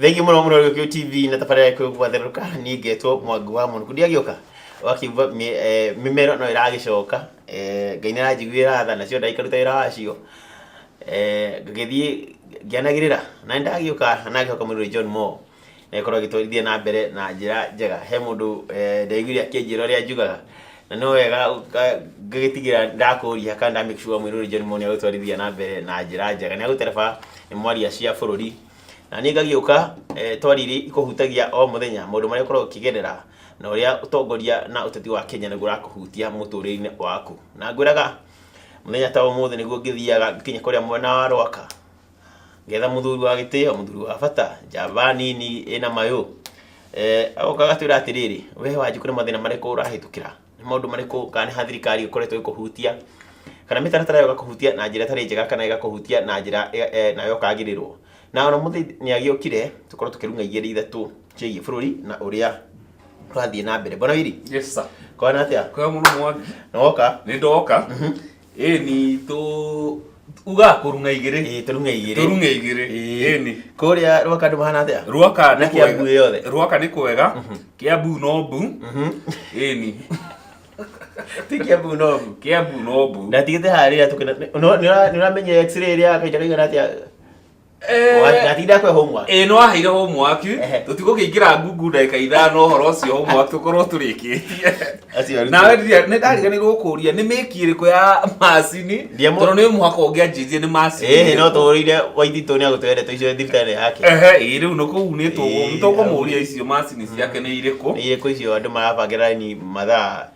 Thengiũ mũno mũno Gĩkũyũ TV na tabarĩra ya Gĩkũyũ gwatherũka. Niĩ ngetwo Mwangi wa Mũnũkũ. Ndiagĩũka wakiuga mĩmero no ĩragĩcoka. Ngai nĩ aranjiguĩra tha nacio ndaikaruta wĩra wacio. Ngagĩthiĩ ngĩanagĩrĩra na nĩ ndagĩũka na ngĩhoka mũirũrĩ John Mo na ĩkorwo ĩgĩtwarithia na mbere na njĩra njega. He mũndũ ndaiguire akĩnjĩra ũrĩa njugaga na no wega ngagĩtigĩra ndakũria kana nda make sure mũirũrĩ John Mo nĩ agũtwarithia na mbere na njĩra njega. Nĩ agũtereba nĩ mwaria cia bũrũri. Na niĩ ngagĩũka twaria iria ikũhutagia o mũthenya, maũndũ marĩa ũkoragwo ũkĩgerera na ũrĩa ũtongoria na ũteti wa Kenya nĩguo ũrakũhutia mũtũrĩre-inĩ waku. Na ngwĩraga mũthenya ta ũmũthĩ nĩguo ngĩthiaga ngakinya kũrĩa mwena wa Rwaka, ngetha mũthuri wa gĩtĩo, mũthuri wa bata, njamba nini ĩna mayũ. Agoka agatwĩra atĩrĩrĩ, we Wanjikũ nĩ mathĩna marĩkũ ũrahĩtũkĩra? Nĩ maũndũ marĩkũ kana nĩ ha thirikari ĩkoretwo ĩgĩkũhutia kana mĩtaratara ĩyo ĩgakũhutia na njĩra ĩtarĩ njega kana ĩgakũhutia na njĩra nawe ũkagĩrĩrwo. Na ona ũmũthĩ nĩ agĩũkire tũkorwo tũkĩrung'a igĩrĩ ithatũ ciĩgiĩ bũrũri na ũrĩa ũrathiĩ na mbere. Bwana Willy. Yes sir. Kwana atĩa? Kwega mũno Mwangi. Nĩ woka? Nĩ ndoka. Ĩni tũ ugaga kũrung'a igĩrĩ. Ĩĩ tũrung'e igĩrĩ. Tũrung'e igĩrĩ. Ĩĩ. Ĩni. Kũrĩa Rwaka andũ mahana atĩa? Rwaka Na nĩ Kiambu kwega. yothe. Rwaka nĩ kwega. Kiambu no mbu. Ĩni. Ti Kiambu no mbu. Kiambu no mbu. Ndatigĩte haha rĩrĩa tũkĩna nĩ ũramenya x-ray ĩrĩa kahinda kaigana atĩa? Ndatinda kwe homework. Ĩĩ nĩ waheire homework. Ehe. Tũtigũkĩingĩra ngungu ndagĩka ithano ũhoro ũcio homework tũkorwo tũrĩkĩtie. Acio arutwo. Nawe nĩ ndariganĩirwo gũkũria nĩ mĩki ĩrĩkũ ya macini tondũ nĩ mũhaka ũngĩanjĩrie nĩ macini. Ĩĩ no tũhũrĩire Waititũ nĩ agũtwĩra icio thibitarĩ yake. Ehe, ĩĩ rĩu nĩ kũu nĩ tũkũmũria icio macini ciake nĩ irĩkũ. Nĩ irĩkũ icio andũ marabangĩra raini mathaa.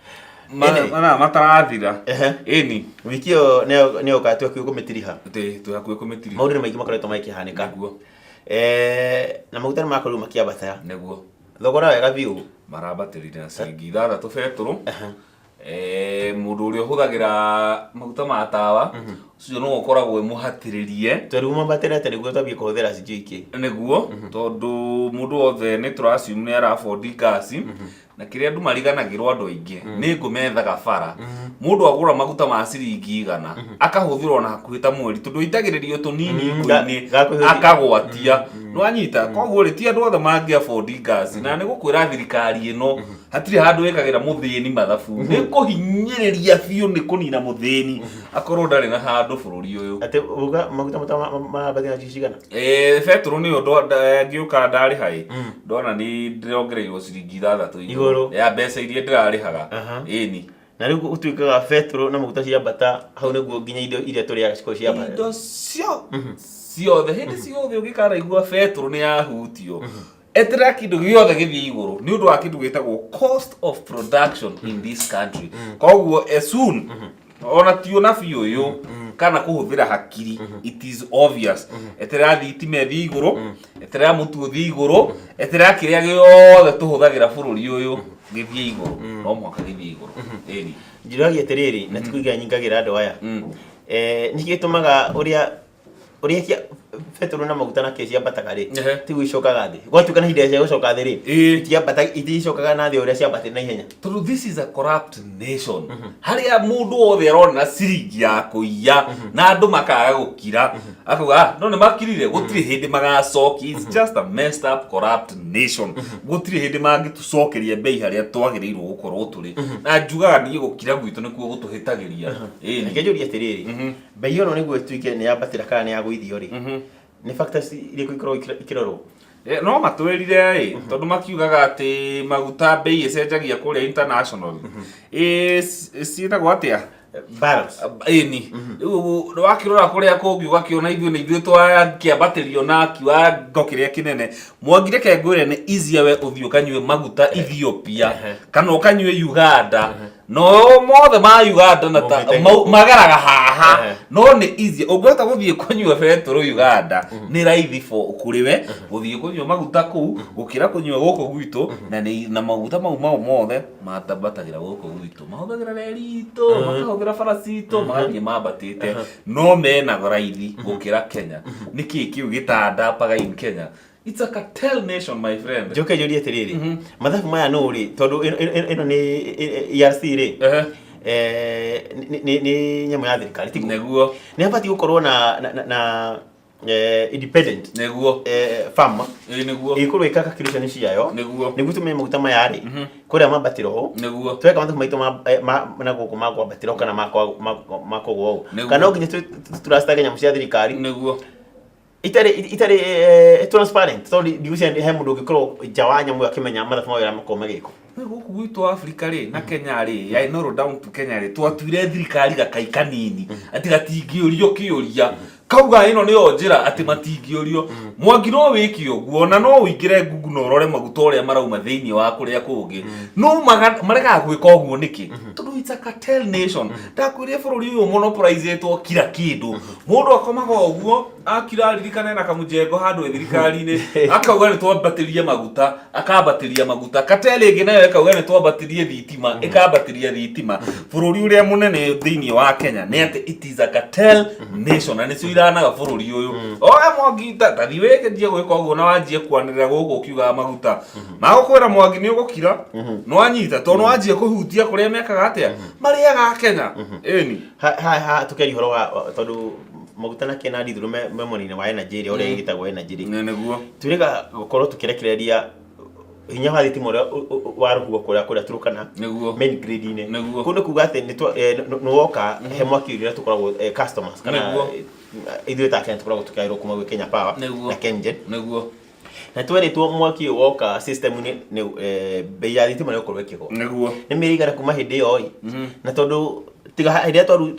Anyway. Mathaa matarathira. Ĩni. Wiki ĩyo nĩyo twĩ hakuhĩ kũmĩtiriha. Twĩ hakuhĩ kũmĩtiriha. Maũndũ nĩ maingĩ makoretwo makĩhanĩka. Nĩguo. Na maguta nĩ makorirwo makĩambata. Nĩguo. Thogora wega biũ. Marambatĩrire na ciringi ithathatũ betũrũ. Mũndũ ũrĩa ũhũthagĩra maguta ma tawa ũcio no ũkoragwo wĩ mũhatĩrĩrie. Twerirwo mambatĩre atĩ nĩguo twambie kũhũthĩra sijui kĩ. Nĩguo, tondũ mũndũ wothe nĩ tũra assume nĩ ara afford gas. Na kĩrĩa andũ mariganagĩrwo andũ aingĩ nĩ ngũ methaga bara. Mũndũ agũra maguta ma ciringi igana akahũthĩra ona hakuhĩ ta mweri tondũ aitagĩrĩrio tũnini ngũ-inĩ gakũhũthia. akagwatia. Nĩwanyita? Koguo rĩ ti andũ othe mangĩ afford gas na nĩ gũkwĩra thirikari ĩno hatirĩ handũ ĩkagĩra mũthĩni mathabu. Nĩ kũhinyĩrĩria biũ nĩ kũnina mũthĩni akorwo ndarĩ na handũ bũrũri ũyũ. Atĩ uga maguta marambatĩra na cigana? Betũrũ nĩyo ngĩũka ndarĩha ĩ ndona nĩ ndĩrongereirwo ciringi ithathatũ Igũrũ. ya mbeca iria ndĩrarĩhaga. Ĩni. Na rĩu gũtuĩkaga betũrũ na maguta ciambata hau nĩguo nginya indo iria tũrĩaga cikorwo ciambata. Indo ciothe hĩndĩ ciothe ũngĩkanaigua betũrũ nĩ yahutio eterera kĩndũ gĩothe gĩthiĩ igũrũ nĩ ũndũ wa kĩndũ gĩtagwo cost of production in this country. Koguo as soon ona ti ũnabii ũyũ kana kũhũthĩra hakiri, it is obvious, eterera thitima ĩthiĩ igũrũ, eterera mũtu ũthiĩ igũrũ, eterera kĩrĩa gĩothe tũhũthagĩra bũrũri ũyũ gĩthiĩ igũrũ, no mũhaka gĩthiĩ igũrũ. Ĩni. Njũragia atĩrĩrĩ, na ti kũiga nyingagĩra andũ aya. Nĩkĩ gĩtũmaga ũrĩa ũrĩa kia betũrũ na maguta na kĩ ciambataga rĩ, tiguo icokaga thĩ? Gwatuĩka nĩ ihinda cia gũcoka thĩ rĩ, itiambata, iticokaga na thĩ ũrĩa ciambatire na ihenya. Tondũ this is a corrupt nation harĩa mũndũ wothe arona ciringi ya kũiya na andũ makaga gũkira akauga, "Ah, no nĩ makirire gũtirĩ hĩndĩ magacokia." It's just a messed up corrupt nation. Gũtirĩ hĩndĩ mangĩtũcokeria mbei harĩa twagĩrĩirwo gũkorwo tũrĩ, na njugaga niĩ gũkira gwitũ nĩkuo gũtũhĩtagĩria. Ĩni. Reke njũrie atĩrĩrĩ, mbei ĩno nĩguo ĩtuĩke nĩ yambatĩra kana nĩ yagũithio rĩ, nĩ factors irĩkũ ikoragwo ikĩrorwo? No matwĩrire ĩ tondũ makiugaga atĩ maguta mbei ĩcenjagia kũrĩa international ĩ ciĩtagwo atĩa? Barrels. Ĩni, rĩu wakĩrora kũrĩa kũngĩ ũgakĩona ithuĩ nĩ ithuĩ twakĩambatĩrio na kiwango kĩrĩa kĩnene. Mwangi, reke ngwĩre, nĩ easier we ũthiĩ ũkanyue maguta Ethiopia kana ũkanyue Uganda, no mothe ma Uganda na ta, Maumĩte mageraga haha. No nĩ easy ũngĩhota gũthiĩ kũnyua betũrũ Uganda, nĩ raithi for kũrĩ we gũthiĩ kũnyua maguta kũu gũkĩra kũnyua gũkũ gwitũ, na nĩ na maguta mau mau mothe matambatagĩra gũkũ gwitũ, mahũthagĩra reri itũ, makahũthĩra bara citũ, magathiĩ mambatĩte, no mena raithi gũkĩra Kenya. Nĩkĩ kĩu gĩtandapaga in Kenya? It's a cartel nation, my friend. Njoke njũrie atĩrĩrĩ, mathabu maya nũ rĩ, tondũ ĩno nĩ ERC rĩ, nĩ nyamũ ya thirikari, tiguo? Nĩguo. Nĩ habatiĩ gũkorwo na Independent firm Nĩguo. Ĩgĩkorwo ĩka calculation ciayo nĩguo tũmenye maguta maya rĩ kũrĩa mambatĩra ũũ, tweka mathabu maitũ na gũkũ ma kwambatĩra kana ma kũgũa ũũ, kana no nginya tũracitage nyamũ cia thirikari itarĩ transparent, tondũ ndigwĩciria he mũndũ ũngĩkorwo nja wa nyamũ ĩyo akĩmenya mathabu ma wĩra makorwo magĩkwo. Rĩu gũkũ gwitũ Africa rĩ, na Kenya rĩ, ya narrow down to Kenya rĩ, twatuire thirikari gakai kanini atĩ gatingĩũrio kĩũria, kauga ĩno nĩyo njĩra atĩ matingĩũrio. Mwangi, no wĩke ũguo na no ũingĩre Google na ũrore maguta ũrĩa marauma thĩinĩ wa kũrĩa kũngĩ, no maregaga gwĩka ũguo nĩkĩ? Tondũ it's a cartel nation. Ndakwĩrire bũrũri ũyũ monopolizĩtwo kila kĩndũ. Mũndũ akomaga ũguo akira aririkane na kamũjengo handũ thirikari-inĩ, akauga nĩ twambatĩrie maguta, akambatĩria maguta. Cartel ĩngĩ nayo ĩkauga nĩ twambatĩrie thitima, ĩkambatĩria thitima. Bũrũri ũrĩa mũnene thĩinĩ wa Kenya nĩ atĩ it is a cartel nation, na nĩcio iranaga bũrũri ũyũ. Oe Mwangi, tathi wĩke njie gwĩka ũguo na wanjie kwanĩrĩra gũkũ ũkiugaga maguta magũkwĩra, Mwangi, nĩ ũgũkira nĩwanyita, tondũ nĩwanjia kũhutia kũrĩa mekaga atĩa marĩaga Kenya ĩni. Ha tũkĩaria ũhoro wa tondũ maguta na kĩna ndithũrũ me mwena-inĩ wa energy ĩrĩa ũrĩa ĩgĩtagwo energy rĩ, Nĩguo. Twĩrĩga gũkorwo tũkĩrekereria hinya wa thitima ũrĩa wa rũhuho kũrĩa Turkana main grid-inĩ. Kũu nĩ kuga atĩ nĩ woka he mwaki ũrĩa tũkoragwo customers kana ithuĩ ta Kenya tũkoragwo tũkĩaĩrwo kuma gwĩ Kenya Power na KenGen. Na twerĩtwo mwaki ũyũ woka system-inĩ nĩ bei ya thitima nĩ ĩgũkorwo ĩkĩgũa. Nĩ mĩeri igana kuma hĩndĩ ĩyo ĩ, na tondũ tiga hĩndĩ ĩrĩa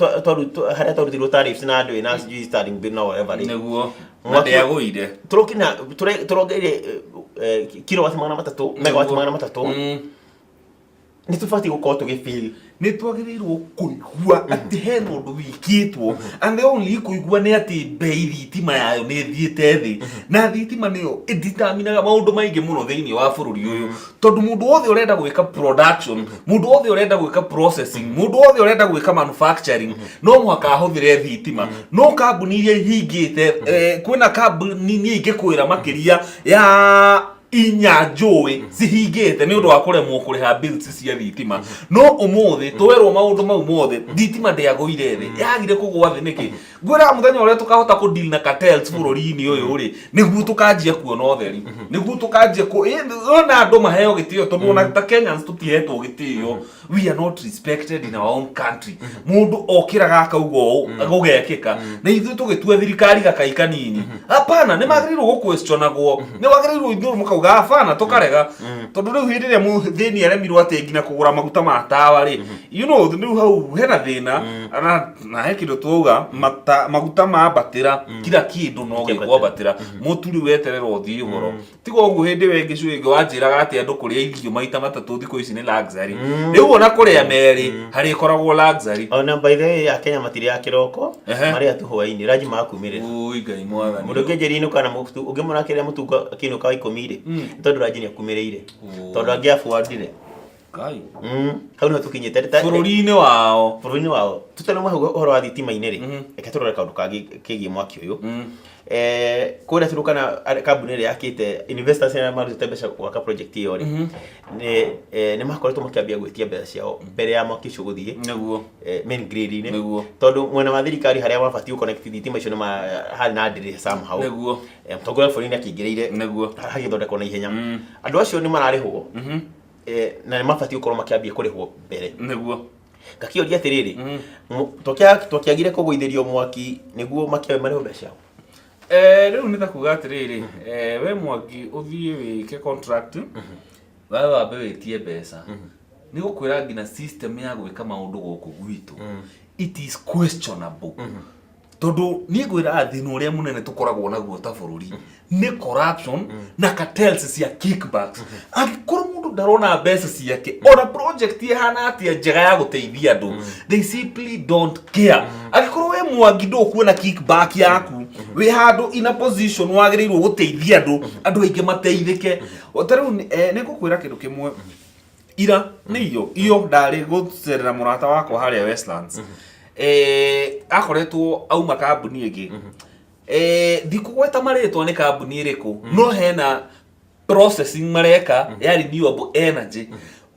harĩa twarutirwo tariffs na andũ na sijui standing bill na whatever rĩ, Na ndĩagũire. Tũrokina tũrongereire kilowatt 300, megawatt 300. Nĩ tũbatiĩ gũkorwo tũgĩ feel. Nĩ twagĩrĩirwo kũigua atĩ hena ũndũ wĩkĩtwo, and the only kũigua nĩ atĩ bei thitima yayo nĩ ĩthiĩte thĩ, na thitima nĩyo ĩditaminaga maũndũ maingĩ mũno thĩinĩ wa bũrũri ũyũ, tondũ mũndũ wothe ũrenda gwĩka production, mũndũ wothe ũrenda gwĩka processing, mũndũ wothe ũrenda gwĩka manufacturing no mũhaka ahũthĩre thitima. No kambuni iria ihingĩte, kwĩna kambuni niĩ ingĩkwĩra makĩria ya 4 njũĩ cihingĩte nĩ ũndũ wa kũremwo kũrĩha bills cia thitima. No ũmũthĩ twerwo maũndũ mau mothe, thitima ndĩagũire thĩ. Yagire kũgũa thĩ nĩkĩ? Ngwĩraga mũthenya ũrĩa tũkahota kũ deal na cartels bũrũri-inĩ ũyũ rĩ, nĩguo tũkanjia kuona ũtheri, nĩguo tũkanjia kũ ona andũ maheo gĩtĩo, tondũ ona ta Kenyans tũtihetwo gĩtĩo. We are not respected in our own country. Mũndũ okĩraga akauga ũũ, gũgekĩka, na ithuĩ tũgĩtua thirikari gakai kanini. Hapana, nĩ magĩrĩirwo gũquestionagwo, nĩ wagĩrĩirwo ithuĩ mũkauga hapana, tũkarega, tondũ rĩu hĩndĩ ĩrĩa mũthĩni aremirwo atĩ nginya kũgũra maguta ma tawa rĩ, rĩu hau hena thĩna. Na he kĩndũ twauga, maguta mambatĩra, kila kĩndũ no gĩkwambatĩra. Mũtu rĩu weterera ũthiĩ ũhoro tiga ũguo. Hĩndĩ ĩyo ĩngĩ cio ĩngĩ wanjĩraga atĩ andũ kũrĩa irio maita matatũ thikũ ici nĩ luxury. Rĩu ona kũrĩa merĩ harĩkoragwo luxury. Ona by the way, Akenya matirĩaga kĩroko. Marĩa tu hwaĩ-inĩ ranji makumĩrĩra. Ui, Ngai mwathani. Mũndũ ũngĩ njĩra-inĩ kana mũtu ũngĩmũra kĩrĩa mũtungo akĩinũka wa 10 rĩ, nĩ tondũ ranji nĩ akumĩrĩire, tondũ angĩ abuandire. Ngai. Hau nĩho tũkinyĩte. Bũrũri-inĩ wao. Bũrũri-inĩ wao. Tũtanauma hau ũhoro wa thitima-inĩ rĩ, reke tũrore kaũndũ kangĩ kegiĩ mwaki ũyũ. Kũrĩa Turkana, kambuni ĩrĩa yakĩte, investors arĩa marutĩte mbeca gwaka project ĩyo rĩ, nĩ makoretwo makĩambia gwĩtia mbeca ciao mbere ya mwaki ũcio gũthiĩ main grid-inĩ, tondũ mwena wa thirikari harĩa mabatiĩ gũconnect thitima icio nĩ harĩ na delay somehow. Mũtongoria wa bũrũri nĩ akĩingĩrĩire, hagĩthondekwo na ihenya. Andũ acio nĩ mararĩhwo, na nĩ mabatiĩ gũkorwo makĩambia kũrĩhwo mbere. Ngakĩũria atĩrĩrĩ, twakĩagire kũgũithĩrio mwaki nĩguo makĩabe marĩhwo mbeca ciao? Rĩu nĩ ta kuga atĩrĩrĩ, we Mwangi, ũthiĩ wĩke contract, wewe wambe wĩtie mbeca. Nĩ gũkwĩra nginya system ya gwĩka maũndũ gũkũ gwitũ, it is questionable, tondũ niĩ ngwĩraga thĩna ũrĩa mũnene tũkoragwo naguo ta bũrũri nĩ corruption na cartels cia kickbacks. Angĩkorwo mũndũ ndarona mbeca ciake, ona project ĩhana atĩa njega ya gũteithia andũ, they simply don't care. Angĩkorwo we Mwangi ndũkuona kickback yaku, wĩ handũ in a position wagĩrĩirwo gũteithia andũ, andũ aingĩ mateithĩke. Ta rĩu nĩ ngũkwĩra kĩndũ kĩmwe. Ira nĩ iyo ndarĩ gũcerera mũrata wakwa harĩa Westlands, akoretwo auma kambuni ĩngĩ, ndikũgweta marĩtwa nĩ kambuni ĩrĩkũ, no hena processing mareka ya renewable energy,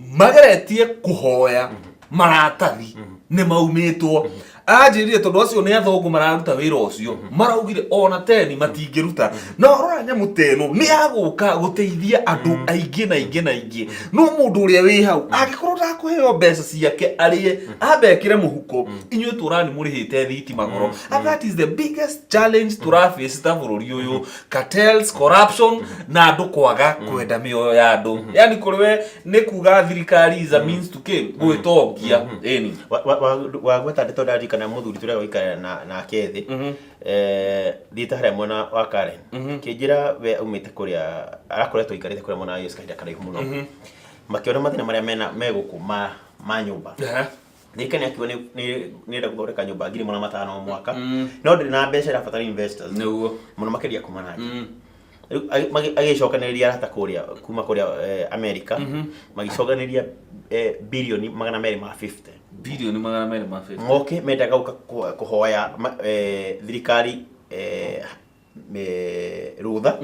mageretie kũhoya maratathi nĩ maumĩtwo. Anjĩrire tondũ acio nĩ athũngũ mararuta wĩra ũcio, maraugire ona teni matingĩruta. Na warora nyamũ ta ĩno nĩ yagũka gũteithia andũ aingĩ na aingĩ na aingĩ, no mũndũ ũrĩa wĩ hau angĩkorwo ndakũheo mbeca ciake arĩe ambe ekĩre mũhuko, inyuĩ tũrani mũrĩhĩte thitima goro. And that is the biggest challenge tũraface ta bũrũri ũyũ: cartels, corruption na andũ kwaga kwenda mĩoyo ya andũ. Yani kũrĩ we nĩ kuga thirikari is a means to came gwĩtongia, ĩni. Wagweta ndeto, ndarikana mũthuri tũrĩa gũikara nake thĩ, thiĩte harĩa mwena wa Karen, kĩnjĩra we aumĩte kũrĩa arakoretwo aikarĩte kũrĩa mwena wa US kahinda karaihu mũno, makĩona mathĩna marĩa mena me gũkũ ma nyũmba. Thirikari akiuga nĩ ĩrenda gũthondeka nyũmba 500,000 o mwaka, no ndĩrĩ na mbeca, ĩrabatara investors mũno makĩria kuma na nja. Rĩu agĩcokanĩrĩria arata kũrĩa kuma kũrĩa America, magĩcokanĩrĩria birioni 250. Birioni 250. Moke mendaga gũka kũhoya thirikari rũtha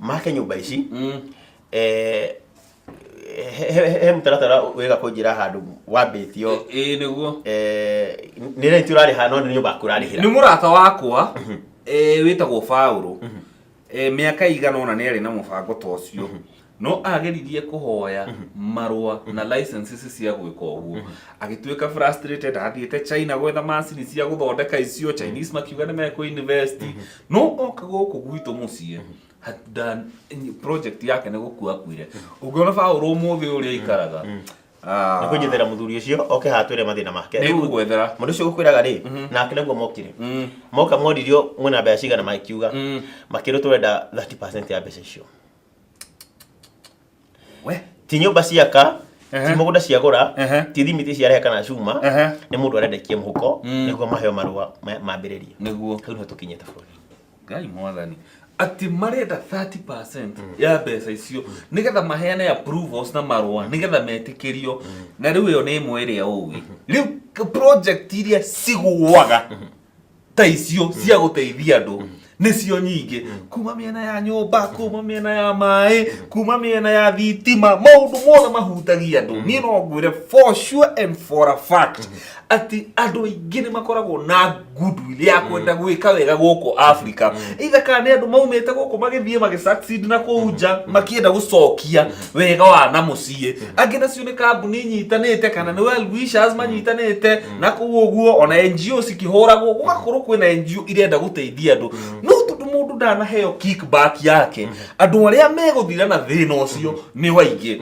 make nyũmba ici. He mũtaratara wĩga kũnjĩra handũ wambĩtio. Ĩĩ, nĩguo. Nĩ rent ũrarĩha, no nĩ nyũmba yaku ũrarĩhĩra. Nĩ mũrata wakwa wĩtagwo Paũlũ, mĩaka igana ũna nĩ arĩ na mũbango ta ũcio, no ageririe kũhoya marũa na licenses cia gwĩka ũguo, agĩtuĩka frustrated. Athiĩte China gwetha macini cia gũthondeka icio, Chinese makiuga nĩ mekũ invest, no oka gũkũ gwitũ mũciĩ project yake nĩ gũkua akuire. Ũngĩona Paũlũ ũmũthĩ ũrĩa aikaraga. Nĩ kũnjethera mũthuri ũcio oke haha twĩre mathĩna make. Nĩ ngũgwethera. Mũndũ ũcio gũkwĩraga rĩ, nake nĩguo mokire, moka moririo mwĩna mbeca cigana, makiuga, makĩrwo tũrenda 30% ya mbeca icio. We. Ti nyũmba ciaka, ti mũgũnda ciagũra, ti thimiti ciarehe kana cuma. Nĩ mũndũ arendekie mũhuko nĩguo maheo marũa mambĩrĩrie. Hau nĩho tũkinyĩte bũrũri. Ngai mwathani, atĩ marenda 30% ya mbeca icio nĩgetha maheane approvals na marũa nĩgetha metĩkĩrio. Na rĩu ĩyo nĩ ĩmwe ĩrĩa ũĩ rĩu project iria cigũaga ta icio cia gũteithia andũ nĩcio nyingĩ, kuma mĩena ya nyũmba, kuma mĩena ya maĩ, kuma mĩena ya thitima, maũndũ mothe mahutagia andũ. Niĩ no ngwĩre for sure and for a fact atĩ andũ aingĩ nĩ makoragwo na goodwill ya kwenda gwĩka wega gũkũ Africa, either kana nĩ andũ maumĩte gũkũ magĩthiĩ magĩ succeed na kũu nja, makĩenda gũcokia wega wa na mũciĩ. Angĩ nacio nĩ kambuni inyitanĩte kana nĩ well wishers manyitanĩte na kũu ũguo, ona NGO cikĩhũragwo, gũgakorwo kwĩna NGO irenda gũteithia andũ, no tondũ mũndũ ndanaheo kickback yake, andũ arĩa megũthira na thĩna ũcio nĩ waingĩ.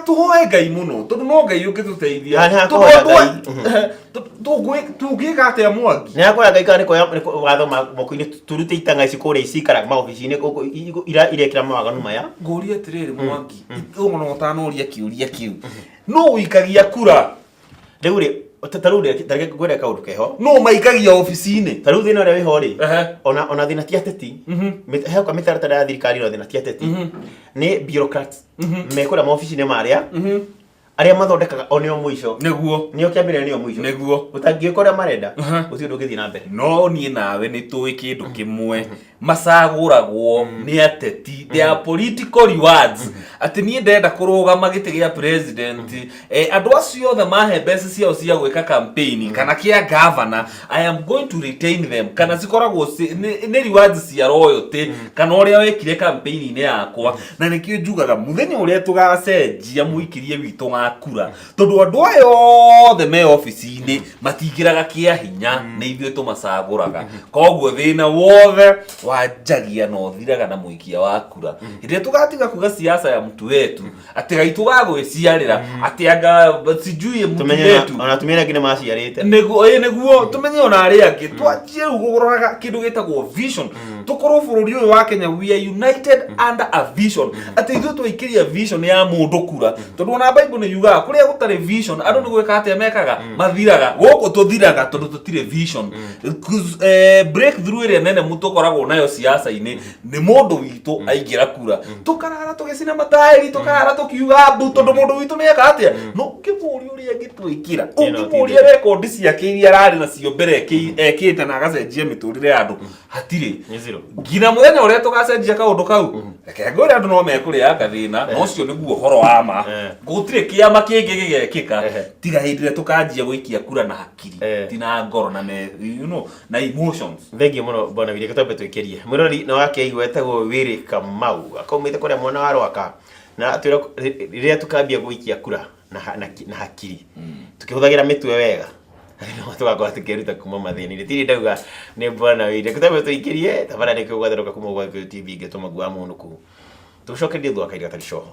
Tũhoe Ngai mũno, tondũ no Ngai ũngĩtũteithia. Haha nĩ Tondũ hakoya andũ Ngai. Tũngĩka atĩa, Mwangi? Nĩ hakoya Ngai kana nĩ kuoya watho moko-inĩ, turute itanga ici kũrĩa cikaraga maobici-inĩ gũkũ irekĩra mawaganu maya. Ngũrie atĩrĩrĩ, Mwangi, ona ũtanoria kĩũria kĩu, no ũikagia kura? Rĩu rĩ, ta rĩu rĩ, ta reke ngwĩre kaũndũ keho. No maikagia obici-inĩ? Ta rĩu thĩna ũrĩa wĩho rĩ, ona thĩna ti ateti. Heoka mĩtaratara ya thirikari, no thĩna ti ateti, nĩ bureaucrats me kũrĩa maobici-inĩ marĩa arĩa mathondekaga o nĩo mũico. Nĩo kĩambĩrĩria, nĩo mũico. Ũtangĩka ũrĩa marenda, gũtirĩ ũndũ ũngĩthiĩ na mbere. No niĩ nawe nĩ tũĩ kĩndũ kĩmwe, macagũragwo nĩ ateti. They are political rewards, atĩ niĩ ndenda kũrũgama gĩtĩ gĩa president, andũ acio othe mahe mbeca ciao cia gwĩka campaign kana kĩa governor, I am going to retain them, kana cikoragwo nĩ rewards cia loyalty kana ũrĩa wekire campaign-inĩ yakwa. Na nĩkĩo njugaga mũthenya ũrĩa tũgacenjia mũikirie witũ wa kura, tondũ andũ aya othe me obici-inĩ matingĩraga kĩa hinya, nĩ ithuĩ tũmacagũraga. Koguo thĩna wothe wanjagia na ũthiraga na mũikia wa kura. Hĩndĩ ĩrĩa tũgatiga kuga siasa ya mtu wetu, atĩ gaitũ ga gwĩciarĩra, atĩ anga sijui mtu Tumenye wetu. Ona atumia arĩa angĩ nĩ maciarĩte. Nĩguo, ĩ nĩguo tũmenye ona arĩa angĩ, twanjie rĩu kũroraga kĩndũ gĩtagwo vision, tũkorwo bũrũri ũyũ wa Kenya we are united under a vision, atĩ ithuĩ twaikĩria vision ya mũndũ kura, tondũ ona Bible nĩ yugaga kũrĩa gũtarĩ vision andũ nĩ gwĩka atĩa mekaga? Mathiraga. Gũkũ tũthiraga tondũ tũtirĩ vision. Breakthrough ĩrĩa nene tũkoragwo nayo siasa-inĩ nĩ mũndũ witũ aingĩra kura. kura tũkarara tũgĩcina mataĩri, tũkarara tũkiuga mbu, tondũ mũndũ witũ nĩ eka atĩa. No ũngĩmũria ũrĩa angĩtwĩkĩra, ũngĩmũria rekondi ciake iria ararĩ nacio mbere ekĩte na agacenjia mĩtũrĩre ya andũ, hatirĩ. Nĩ zero. Nginya mũthenya ũrĩa tũgacenjia kaũndũ kau, reke ngwĩre andũ no mekũrĩanga thĩna, na ũcio nĩguo ũhoro wa ma. Gũtirĩ kĩama kĩngĩ gĩgekĩka tiga hĩndĩ ĩrĩa tũkanjia gũikia kura na hakiri, ti na ngoro na me, you know, na emotions. Thengiũ mũno bwana Willy, reke twambe twĩkĩrie mwĩrori na wakĩigua etagwo Willy Kamau, akaumĩte kũrĩa mwena wa Rwaka, na atwĩra rĩrĩa tũkambia gũikia kura na hakiri, tukĩhũthagĩra mĩtwe wega, no tũgakorwo tũkĩruta kuma mathĩna-inĩ. Tirĩ ndauga nĩ bwana Willy. Reke twambe tũikĩrie tabara nĩkĩo gwatherũka kuma gwa Gĩkũyũ TV ngĩtwo Magu wa Mũnũkũ, tũcokerie thutha wa kahinda gatarĩ coho.